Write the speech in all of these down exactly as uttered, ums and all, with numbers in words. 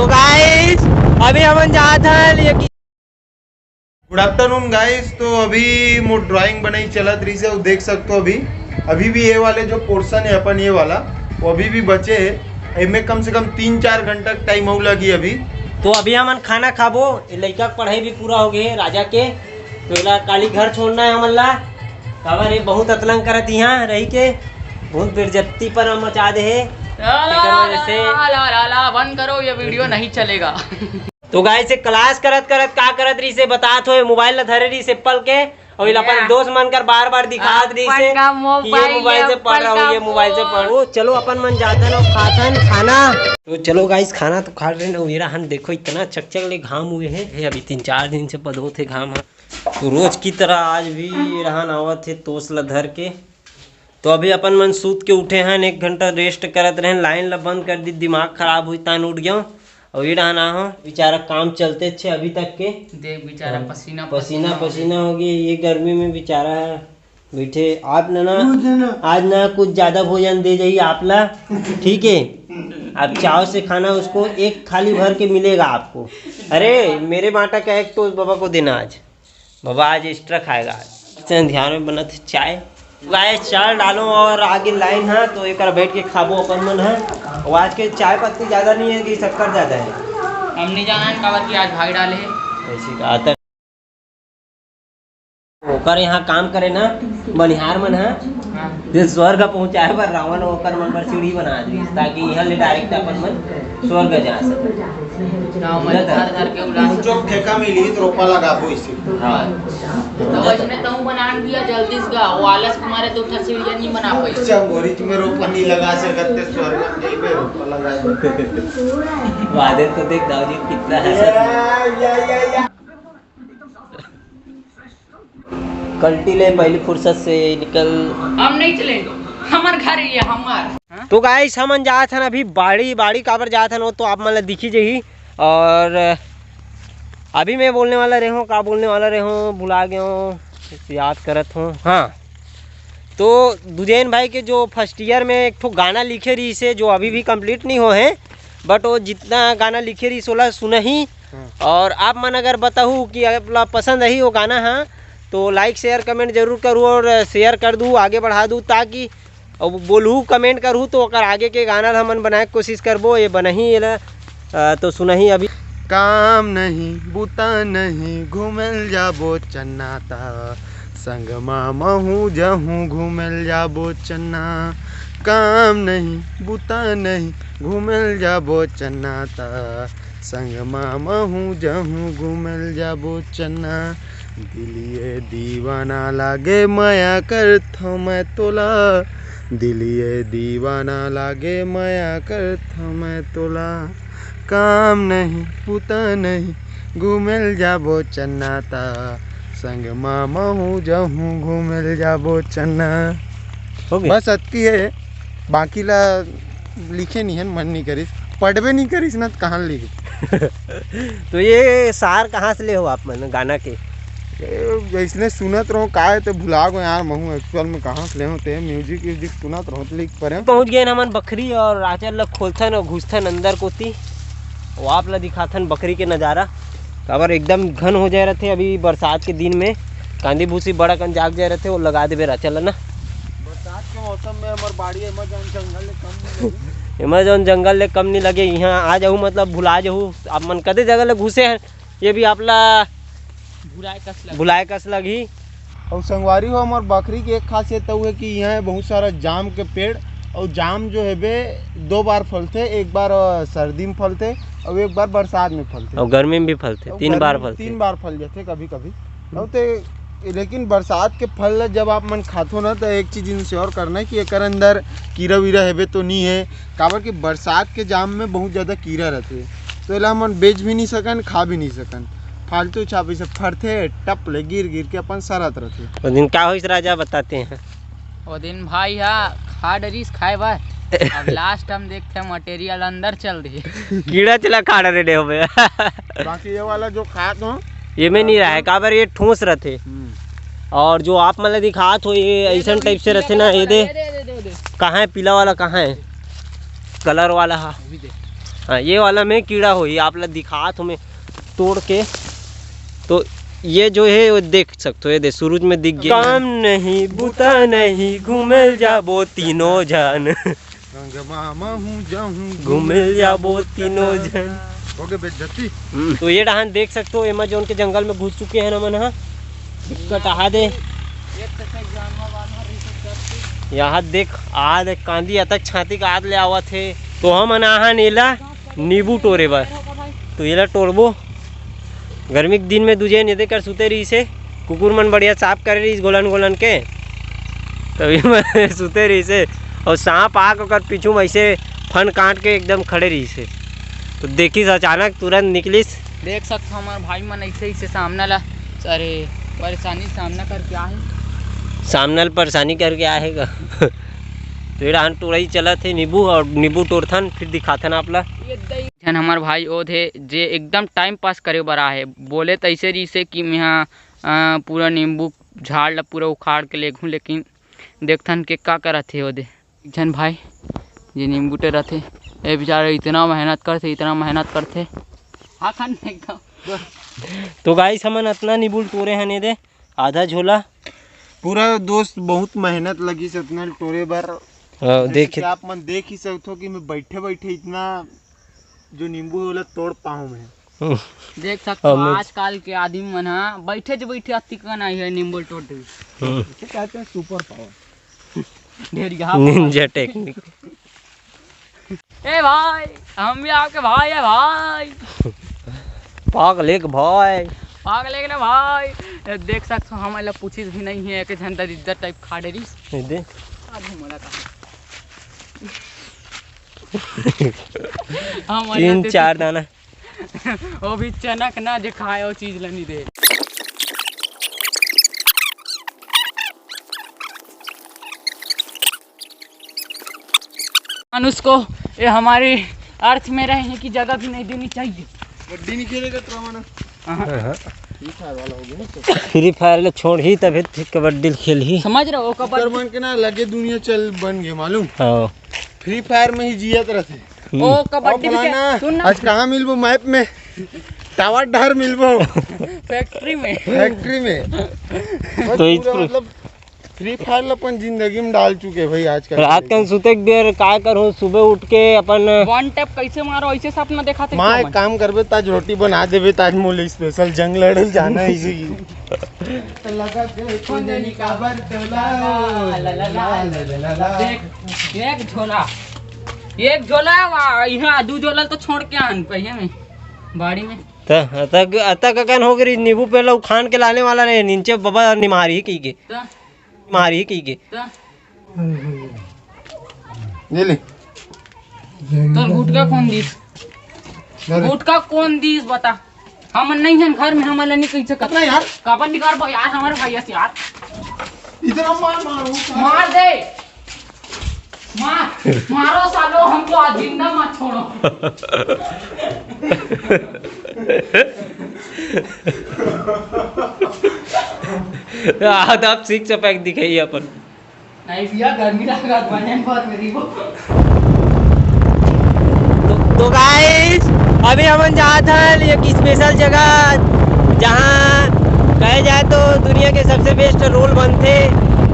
तो गाइस, अभी हमन जात हन ये गुड आफ्टरनून गाइस। तो अभी मोर ड्राइंग बनाई चलत रही से, देख सकते हो अभी, अभी भी ये वाले जो पोर्शन है अपन, ये वाला, वो अभी भी बचे है। इनमें कम से कम तीन चार घंटा टाइम अउ लगी अभी। तो अभी हमन खाना खाबो, ये लइका के पढ़ाई भी पूरा हो गए है राजा के, तो एला काली घर छोड़ना है हमन ला। काबर ये बहुत अतलंग करत यहाँ रही के, बहुत बेइज्जती पर मचा दे है। ला, ला, एकर वजह से ला, ला, ला, ला, बंद करो, ये वीडियो नहीं चलेगा। तो गाइस, ये क्लास करत करत का करत रही से बतात हो, मोबाइल ला धरे रही से एप्पल के, और ये अपन दोस्त मन कर बार बार दिखात रही से कि ये मोबाइल से पढ़ रहा हूँ, ये मोबाइल से पढ़। तो चलो अपन मन जाथन और खाथन खाना। तो चलो गाइस, खाना तो खा रहे ना, ये रहन देखो इतना चकचक ले घाम हुए है, ये अभी तीन चार दिन से पदोत है घाम है। तो रोज की तरह आज भी ये रहन आवत है तोस ला धर के। तो अभी अपन मन सूत के उठे हन, एक घंटा रेस्ट करत रहेन, लाइन ला बंद कर दी, दिमाग खराब हुई, तान उठ गया। और ये डहान आहो, बेचारा काम चलते अच्छे अभी तक के। देख बेचारा हाँ, पसीना पसीना पसीना हो गया। ये गर्मी में बेचारा है बैठे। आप ना ना आज ना कुछ ज्यादा भोजन दे जाइए आप ला, ठीक है? आप चाव से खाना, उसको एक थाली भर के मिलेगा आपको। अरे मेरे बाटा का एक तो बाबा को देना आज। बाबा आज एक्स्ट्रा खाएगा। आज से ध्यान में बनत हे चाय। गाइस, चाय डालो और आगे लाइन है तो एक बैठ के खाबो अपन मन है। और आज के चाय पत्ती ज्यादा नहीं है कि शक्कर ज्यादा है? हम नहीं जाना है, काबर कि आज भाई डाले है। ऐसी बात है। ओकर यहाँ काम करे ना बनिहार मन है, हाँ। जे स्वर्ग पहुँचाए बर रावण ओकर मन बर सीढ़ी बना दिस, ताकि यहाँ ले डायरेक्ट अपन मन स्वर्ग जा सके। गाँव में धर धर के उड़ा। जो ठेका मिली तो रोपा लगाबो इसे। हाँ। तो वैसने तहूँ बना दिया जल्दी से गा, वो आलस के मारे दो ठा सीढ़िया नहीं बना पाई। चंगोरी तुम्हें रोपा नहीं लगा सकते, स्वर्ग में जाइबे रोपा लगा दे। वादे तो देख दाऊ जी कितना है। या, या, या, या। कल्टी ले पहली फुर्सत से निकल। हम नहीं चलेंगे, हमार घर ही है, हमार। तो गाइस, हमन जात हन अभी बाड़ी, बाड़ी काबर जात हन वो तो आप मन ला दिखी जही। और अभी मैं बोलने वाला रहे हूँ, का बोलने वाला रहे हूँ, भुला गए हूँ, याद करत हूँ। हाँ, तो दुजैन भाई के जो फर्स्ट ईयर में एक ठो गाना लिखे रही से, जो अभी भी कंप्लीट नहीं हो है, बट वो जितना गाना लिखे रही सोला सुनही। हाँ। और आप मन अगर बताहू कि आप ला पसंद आही वो गाना, हाँ, तो लाइक शेयर कमेंट जरूर करू और शेयर कर दू, आगे बढ़ा दू, ताकि अब बोलहू कमेंट करहू तो ओकर आगे के गाना ला हमन बनाए के कोशिश करबो। ये बनही एला, अ, तो सुनही अभी। काम नहीं बुता नहीं घूमल जाबो चन्ना ता, संग मा महू जहूँ घूमल जाबो चन्ना। काम नहीं बुता नहीं घूमल जाबो चन्ना ता, संग मा महू जहूँ घूमल जाबो चन्ना। दिलिए दीवाना लागे मया करथौं मैं तोला, दिलिए दीवाना लागे मया करथौं मैं तोला। काम नहीं पुता नहीं घूमल जाबो चन्ना ता, संग मा महू जहूँ घूमल जाबो चन्ना। हो गया। बस अतकी है, बाकी ला लिखे नहीं है, मन नहीं करिस, पढ़बे नहीं करिस ना, तो कहाँ लिखे? तो ये सार कहाँ से ले हो आप मन गाना के? ए, जैसने सुनत रहो, का है तो भुला गो यार, महू एक्चुअल में कहाँ से ले हो ते, म्यूजिक व्यूजिक सुनत रहो तो लिख परे। पहुँच गए हमन बखरी और राचर ल खोलथन और घुसथन अंदर कोती, वो आप ला दिखाथन बखरी के नज़ारा। काबर एकदम घन हो जाए रहते अभी बरसात के दिन में, कांदी भूसी बड़ा कन जाग जाए रहते, वो लगा देबे राचर ल ना। बरसात के मौसम में हमर बाड़ी अमेजोन जंगल ले कम नहीं लगे। अमेजोन जंगल ले कम नहीं लगे। यहाँ आ जाहू मतलब भुला जाहू, आप मन कदे जगह ले घुसे हैं, ये भी आप ला भुलाए कस लगे। भुलाए कस लगही। और संगवारी हो, हमर बखरी के एक खासियत तो है कि यहाँ बहुत सारा जाम के पेड़, और जाम जो है बे दो बार फलते, एक बार अ, सर्दी में फलते और एक बार बरसात में फलते। और गर्मी में भी फलते, और तीन गर्मी बार में फलते। तीन बार फल जाते कभी कभी। और ते लेकिन बरसात के फल ला जब आप मन खाथो ना, तो एक चीज इंश्योर करना है कि एकर अंदर कीरा वीरा हेबे तो नहीं है, काबर कि बरसात के जाम में बहुत ज्यादा कीरा रहते, तो एला हमन बेच भी नहीं सकन, खा भी नहीं सकन। फालतू छापी से फरथे, टप ले गिर गिर के अपन सरत रहथे। वो दिन का होइस राजा बताते हैं। वो दिन भाई हा खा डरिस खाए बर, अब लास्ट हम देखते हैं मटेरियल अंदर चल रही। कीड़ा चला खा डरे डे होबे। बाकी ये वाला जो खात हो, ये में नहीं रहा है, काबर ये ठोस रहथे। हम्म। और जो आप मन ल दिखात हो, ये ऐसन टाइप से रहथे ना, ये दे। कहाँ है पीला वाला, कहाँ है कलर वाला हा? अभी दे। हाँ, ये वाला में कीड़ा होही, आप ला दिखात हूँ मैं तोड़ के। तो ये जो है वो देख सकते हो, ये दे सूरज में दिख गया। काम नहीं, बुता नहीं, घूमे जाबो तीनों जन। गंगमा महूँ जाहूँ, घूमे जाबो तीनों जन। हो गए बेइज्जती। हम्म, तो ये डहान देख सकते हो, Amazon के जंगल में घुस चुके हैं हमन ह। दिक्कत आहा दे। यहाँ देख, आद कांदी अतक छाती का आद ले आवत हे। तो हमन आहा नेला नींबू टोरे बर। तो एला टोरबो। गर्मी के दिन में दूजे निदे कर सुते रहिस हे, कुकुर मन बढ़िया साफ करे रहिस गोलन गोलन के, तभी मैं सुते रहिस हे। और सांप आके ओकर पीछू में ऐसे फन काट के एकदम खड़े रहिस हे। तो देखिस अचानक तुरंत निकलिस। देख सकथो हमार भाई मन ऐसे ऐसे सामना ला, अरे, परेशानी सामना करके आहे। सामना ला परेशानी करके आहे का? तो ये डहान टोरई चलत हे नींबू, और नींबू टोरथन फिर दिखाथन आप ला। ये दई झन हमार भाई ओद हे जे एकदम टाइम पास करे बर आहे, बोले त ऐसे रहिसे कि मेहा, अ, पूरा नींबू झाड़ ला पूरा उखाड़ के लेगहूँ, लेकिन देखथन के का करत हे ओदे। एक झन भाई जे नींबू टोरत हे, ए बेचारा इतना मेहनत करथे, इतना मेहनत करथे। हाँ, खान एकदम। तो गाइस, हमन अतना नींबू टोरे हन एदे, आधा झोला। पूरा दोस्त बहुत मेहनत लगिस अतना टोरे बर। हाँ, जैसे देख। कि आप मन देख ही सकथो कि मैं बैठे बैठे इतना जो नींबू है, ओला तोड़ पाऊँ मैं। हम्म। देख सकथो, हाँ, मैं आजकल के आदमी मन ह बैठे ज बैठे अतिकन आई है नींबू तोड़ दे। हम्म। इसे कहते हैं सुपर पावर। ढेरिया निंजा टेक्निक। ए भाई, हम भी आपके भाई है भाई। पागल एक भाई। पागल एक ना भाई। ए, देख सकथो, हमन ला पूछिस भी नहीं है, एक झन दरिद्दर टाइप खा डरिस। ए दे। अभी मोला कहा। हमन ला तीन दे चार दाना। वो भी चनक ना जे खाए, वो चीज ला नहीं दे। अनुष्को, ये हमारे अर्थ में रहने की जगह भी नहीं देनी चाहिए। कबड्डी नहीं खेलेगा तो रवाना। हाँ। हाँ, हाँ। Free Fire वाला हो गया ना तो। Free Fire ले छोड़ ही तभी फिर कबड्डी खेल ही। समझ रहे हो, ओकर कबड्डी। मन के ना लगे दुनिया चल बन गए मालूम। हाँ। Free Fire में ही जियत रहते। हम्म। ओ कबड्डी और भी फलाना, खेल-, सुन ना। आज कहाँ मिलबो map में? टावर डहर मिलबो। Factory में। Factory में। बस तो इस पूरा पर मतलब Free Fire ला अपन जिंदगी में डाल चुके भाई आजकल। रात कन सुते के बेर काय करो, सुबह उठ के अपन One tap कैसे मारो, ऐसे सपना देखा थे माँ, एक काम करबे, ताज रोटी बना देबे, ताज मोले special जंग लड़े जाना है इसी। तो लगा दे, कौन जानी काबर तोला। ला, ला, ला, ला, ला, ला, ला। देख, एक झोला, एक झोला, वा, यहाँ दू झोला तो छोड़ के आन पहिए में, बाड़ी में। त अतक, अतक अकन हो गई, नींबू पेला उखान के लाने वाला नहीं, नीचे बाबा निमारी ही की के। त मारी कही के। त ले ले। तोर गुटका कौन दीस? अरे। गुटका कौन दीस बता? हम नहीं हन घर में, हमन ला नहीं कही सकत। ना यार। काबर निकाल बा यार, हमारे भाई ऐसे यार। इतना मार मारो। मार दे। मार, मारो सालो, हमको आज जिंदा मत छोड़ो। आज आप six pack दिखाइए अपन। नहीं भैया, गर्मी लगा, बने भर मेरी वो। तो, तो गाइस, अभी हमन जात हन एक special जगह, जहाँ कहे जाए तो दुनिया के सबसे best roll बनथे,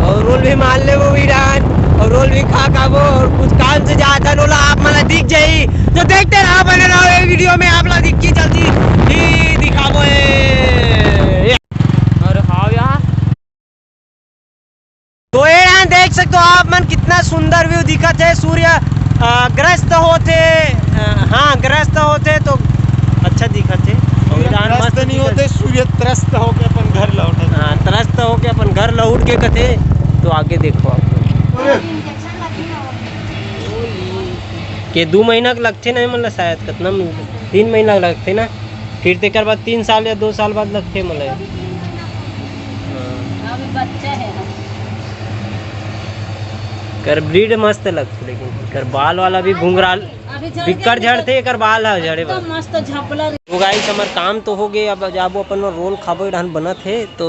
और roll भी मार लेबो वीरान, और roll भी खा खाबो, और कुछ काम से जात हन, ओला आप मन ला दिख जाही। तो देखते रहो, बने रहो ये video में, आप ला दिखही जल्दी ही दिखाबो ए। और हाँ यार, तो ये यहाँ देख सकते हो आप मन, कितना सुंदर view दिखत हे। सूर्य, अ, ग्रस्त होथे, अ, हाँ, ग्रस्त होथे तो अच्छा दिखत हे। और सूर्य इधर ग्रस्त मस्त नहीं दिखत होते, सूर्य त्रस्त होके अपन घर लौटत। हाँ, त्रस्त होके अपन घर लौट के कथे। तो आगे देखो आप लोग। अरे। के दू महीना के लगथे ना, मतलब शायद कितना, तीन महीना लगथे ना। फिर तेकर बाद तीन साल या दो साल बाद लगथे, मतलब। हाँ। अभी बच्चे हैं हम। कर breed मस्त लगथे, लेकिन कर बाल वाला भी घुंघराल, अभी झड़ बिक्कर गया, झड़थे, एकर बाल ह झड़े एकदम बर। मस्त झपला। तो गाइस, हमर काम तो हो गए, अब जाबो अपन roll खाबो, डहन बनत हे, तो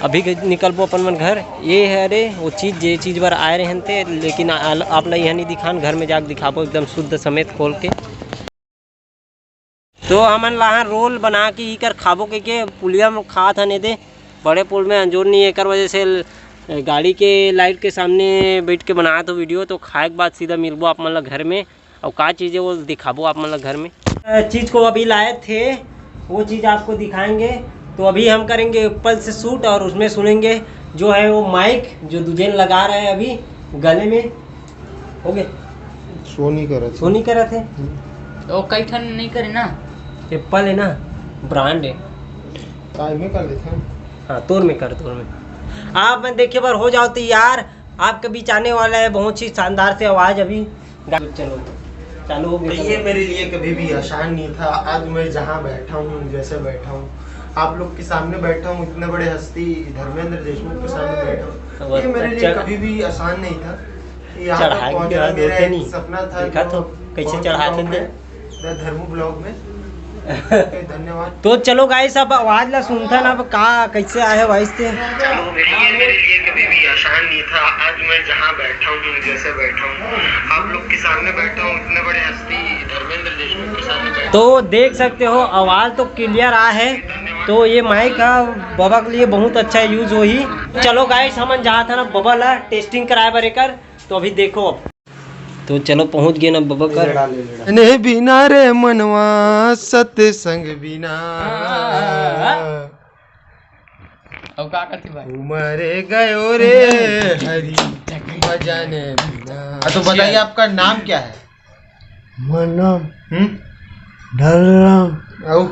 अभी के निकलबो अपन मन घर। ये है रे वो चीज, जे चीज बर आए रहन थे, लेकिन आ-, आप ला यहाँ नहीं दिखान, घर में जाके दिखाबो एकदम शुद्ध समेत खोल के। तो हमन लाहा रोल बना के इकर खाबो के, के पुलिया में खात हन एदे, बड़े पुल में अंजोर नहीं, एकर वजह से ल-, गाड़ी के लाइट के सामने बैठ के बनात हो वीडियो। तो खाए के बाद सीधा मिलबो आप मन ला घर में, और का चीज़ है वो दिखाबो आप मन ला घर में। अ, चीज़ को अभी लाए थे, वो चीज़ आपको दिखाएंगे। तो अभी हम करेंगे एप्पल से शूट और उसमें सुनेंगे जो है वो माइक जो दुजेन लगा रहे हैं अभी गले में। हो गए। सोनी करत हे। सोनी करत हे। तो कई ठन नहीं करे ना। एप्पल है ना, ब्रांड है। काय में कर लेते हैं। हाँ, तोर में कर, तोर में। आप मन देखे बर हो जाओ तैयार, आपके बीच आने वाला है बहुत ही शानदार से आवाज़ अभी। चलो, चालू हो गया, तो ये चलो। मेरे लिए कभी भी आसान नहीं था। आज मैं जहाँ बैठा हूँ, जैसे बैठा हूँ, आप लोग के सामने बैठा हूँ, इतने बड़े हस्ती धर्मेंद्र देशमुख के सामने बैठा हूँ, तो ये बस मेरे लिए चढ़- कभी भी आसान नहीं था। यहाँ तक चढ़ाई के पहुँचना बाद मेरा होते एक नहीं। सपना था, देखा जो तो कैसे पहुँच चढ़ा चुका हूँ देते। मैं। द धर्मू ब्लॉग में। ओके, धन्यवाद। तो चलो गाइस, अब आवाज ला सुनथन, अब का कैसे आए वॉइस ते। चलो, मेरे लिए, मेरे लिए कभी भी आसान नहीं था। आज मैं जहाँ बैठा हूँ, जैसे बैठा हूँ, आप लोग के सामने बैठा हूँ, इतने बड़े हस्ती धर्मेंद्र देशमुख के सामने बैठा हूँ। तो देख सकते हो, आवाज तो क्लियर आ है। तो ये माइक का बबा के लिए बहुत अच्छा यूज होही। चलो गाइस, हमन जात हन अब बबा ला टेस्टिंग कराए बर एकर। तो अभी देखो अब। तो चलो, पहुंच गए ना बबा कर। ले ले। ने बिना रे मनवा सत्संग बिना। हाँ। अब का करती भाई? उमरे गयो रे हरि भजन बिना। हाँ, तो बताइए, आपका नाम क्या है? मोर नाम हम्म? ढालूराम। आओ।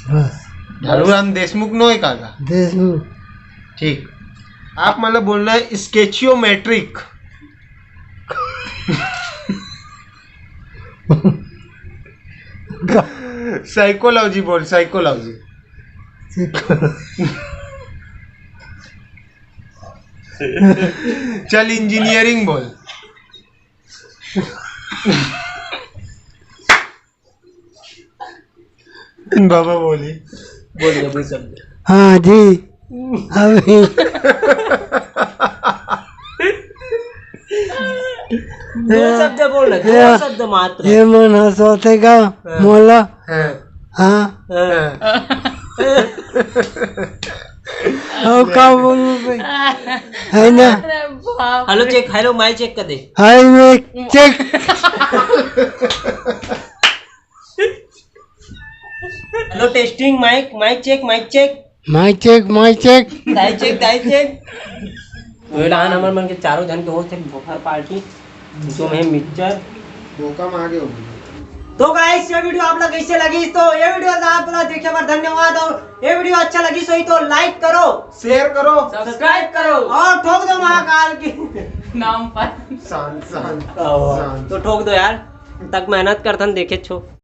बस। ढालूराम देशमुख नो है का? देशमुख। ठीक। आप मतलब बोल रहे हैं स्केचियोमेट्रिक। साइकोलॉजी बोल, साइकोलॉजी। चल, इंजीनियरिंग बोल। बाबा बोली। बोलिए, बोल सकते। हाँ जी। अभी दो शब्द बोल रहे, दो ये शब्द मात्र। ये मन हंसोते का हाँ। मोला। हाँ। हाँ। हाँ। हाँ। और का बोलूं भाई? है ना? अरे बाप हेलो रे। चेक, हेलो माइक चेक कर दे। Hi mic check. Hello testing, mic, mic check, mic check. Mic check, mic check. दाई चेक, दाई चेक। तो ये रहन हमर मन के चारों झन के होस्ट है बोखर पार्टी, जो में मिक्सचर। धोखा में आगे हो गया। तो गाइस, ये वीडियो आप लोग कैसे लगी? तो ये वीडियो आप लोग देखे बर धन्यवाद, और ये वीडियो अच्छा लगी सही तो लाइक करो, शेयर करो, सब्सक्राइब करो और ठोक दो महाकाल की नाम पर। शांत, शांत, शांत। तो ठोक दो यार, तक मेहनत करथन देखे छो।